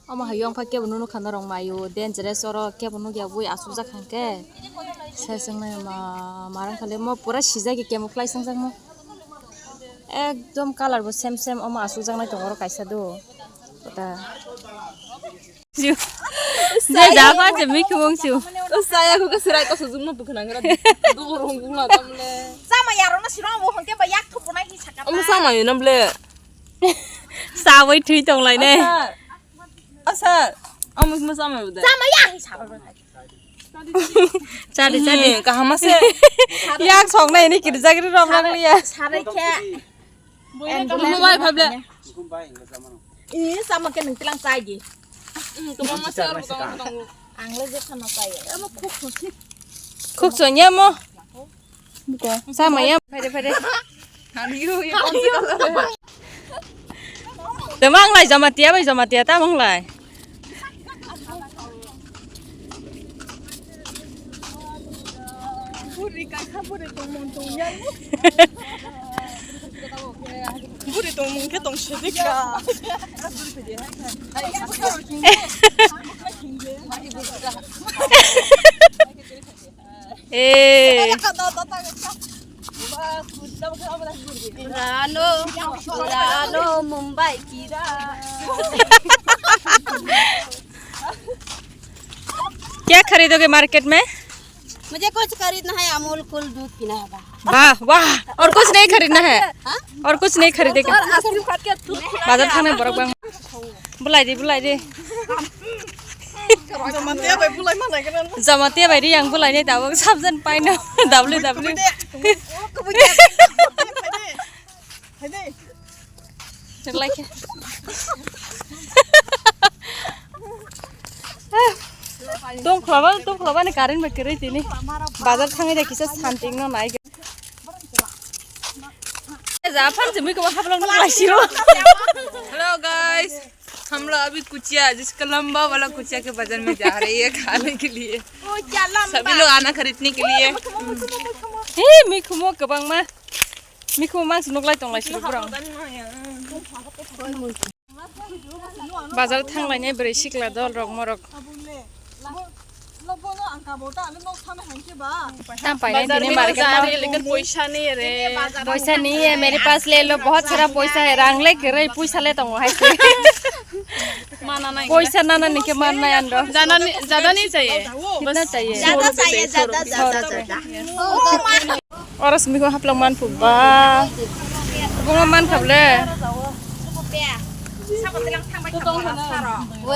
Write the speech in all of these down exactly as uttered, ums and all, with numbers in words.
Omo hai yong phai kebo nunu khana rong mayo dangerous oro kebo nugya bui asukjak hangke. Seseng nai ma marang khali mo pura sijak kemo khlai sengjakmo. Ekdom colour bo same same omo asukjaknai tongo oro kaisa do. Kota. Siu. Siu. Jai ja pa je mikhu wng siu. Saya ko ka sirai ko sujung no bukna ngra. Do rong gula tamle. Sama ya rona siro bo hongke ba yak thup nai hi saka. Omo sama yo namle. Sawi thui tong lai ne. Asa. Asa. Omo mo sama yo da. Sama ya hi saka. Chadi, chadi. Kaham ase. Yak song na ini kirjagri rom lang liya. Sarai khe. Mobile phable. Ih, sama ke nang tilang chai gi. Ang le je khana chai. Amo khuk khuk si. Khuk so nya mo. Sama ya. Phaide, phaide. Tamang lai Jamatia bai Jamatia tamang lai. Buri tongmung khe tong sidi ka. Eh. Rano, rano, Mumbai kira. क्या खरीदोगे मार्केट में? मुझे कुछ खरीदना है, अमूल कूल दूध पीना है बस। वाह, वाह, और कुछ नहीं खरीदना है? हाँ? और कुछ नहीं खरीदेगा? और आइसक्रीम खा के तू बाजार थांना बरक बांग। Bulai di, bulai di. Jamatia bai bulai ma nai gana. Jamatia bai di yang bulai ni tabuk sabjan paino. W W. Hai de. Hai de. Terlai khe. Tongkhlaba, tongkhlaba ni current bai kwrwi tini. Bazar thangwi da kisa santing no nai. Hello guys, हम लोग अभी कुचिया, जिसका लंबा वाला कुचिया के बाजार में जा रही है खाने के लिए। सभी लोग आना खरीदने के लिए। He, mikhumo kwbangma. Mikhumo mangsi nuklai tonglai siro borok. Bazar thanglainai bwrwi sikla dol rok morok. Tam painai tini market o. Lekin poisa nahi re. Poisa nahi hai, mere paas le lo, bahut sara poisa hai, rang le kwrwi, poisa le tongo hai se. Poisa nana ni khe mannai ando. Jana nahi chahiye. Kitna chahiye? Jada chahiye, jada, jada, jada. Oro simi ko haplok man phu ba. Bungo man khable.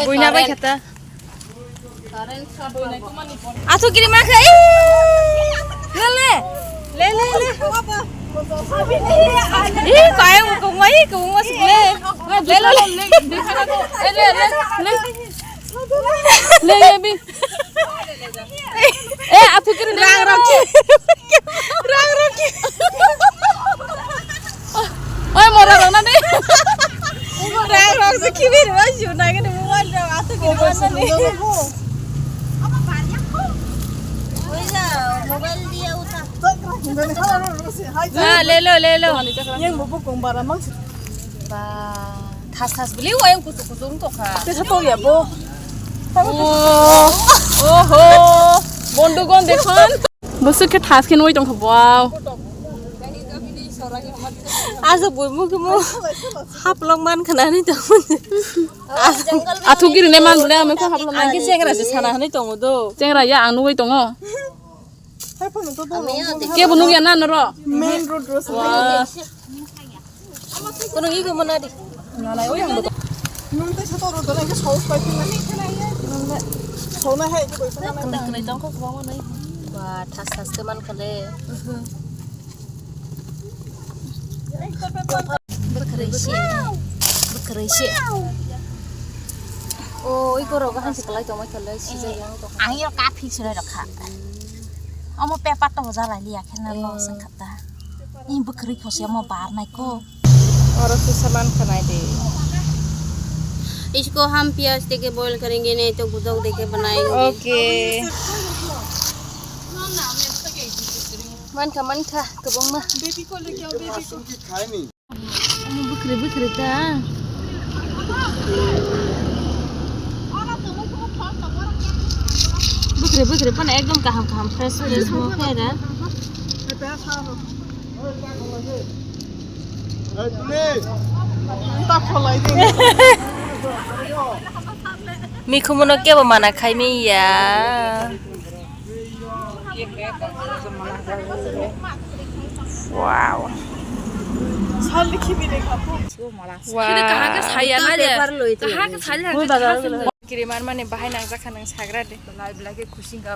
Buina bai khata. Asu kiri ma khe. Le le. Le le le. Ih, kaya ko ma, ih, ko ma sik le. Le le le. Le le le. Le le bi. Eh, athukiri rang rang ki. Rang rang ki. Oi, mora rang nani. Rang rang se kibir wa ju na ke mobile rang athukiri rang nani. Oi ja, mobile dia uta. Ha, le lo, le lo. Yang bubu kong bara mang. Ba, thas thas bwlwi o ayang kuchuk kuchuk wng tongkha. Tesa tongya bo. Oh, oho, bondu gon dekhon. Bwswk khe thas khe nui tongkha bo. Aso bui mukhumu haplok man khna ni tong. Athukiri ne man bwle ame kho haplok man. Ang khe chengra se sana hwnwi tongo do. Chengra ya ang nugwi tongo. Kebo nugya na noro? Main road ro sa. Wah. Kono iko mana di? Nalai o yang betul. Nung tei sato ro dona ke saus pai pun. Nung na sauna hai ko bai sana. Kene kene tong ko bang mana. Wah, thas thas ke man kale. Bwkrwi se. Bwkrwi se. O, i borok bo hansi kwlai tongma kwlai sijak yang tong. Ang yo kaphik swnai rok kha. Omo paper to boja lai liya khe na lo seng kha ta. I bwkrwi pho se omo bar nai ko. Oro se saman khanai de. इसको हम प्याज देके बॉईल करेंगे, नहीं तो गुदोक देके बनाएंगे। Okay. Mankha, mankha, kwbangma. Baby ko le kya, baby ko. Bwkrwi bwkrwi ta. Bwkhrwi phano ekdom kaham kaham fresh fresh mo khe da. Mikhumuno kebo mana khai mi ya. Wow. Wow. Kiri man mani bahai nang jakha nang sagra de. Belai belai khe khusing kha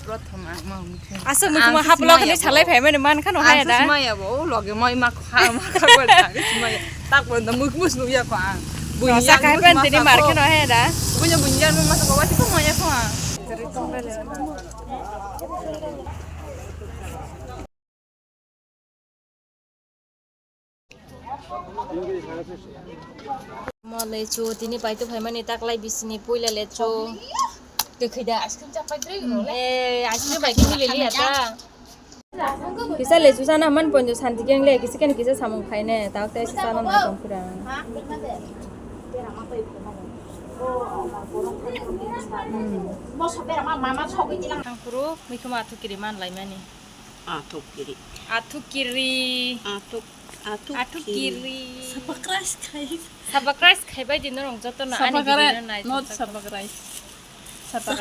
prothom ang ma hum khe. Asa mukma haplo khani salai phai mani man khano haya da. Maya bo loge mai ma kha ma kha ko da maya. Tak bo da muk mus nu ya ko ang. Bunya kai ban tini mar khano haya da. Bunya bunya ma sa ko wa ti ko maya ko ang. Mo lechu tini paito phaimani taklai bisini puila lechu. Kwkhwi da. Eh, ice cream bai kini leli ata. Kisa lechu sana man ponjo santi keng le kisa ken kisa samung khaine tak tai sana na tong pura. Ang puro mikuma thukiri man laimani. Athukiri. Athukiri. Athuk, athukiri. Athukiri. Subscribe khai. Subscribe khai bai di norong joto no ani video no nai. Subscribe, not subscribe. Subscribe.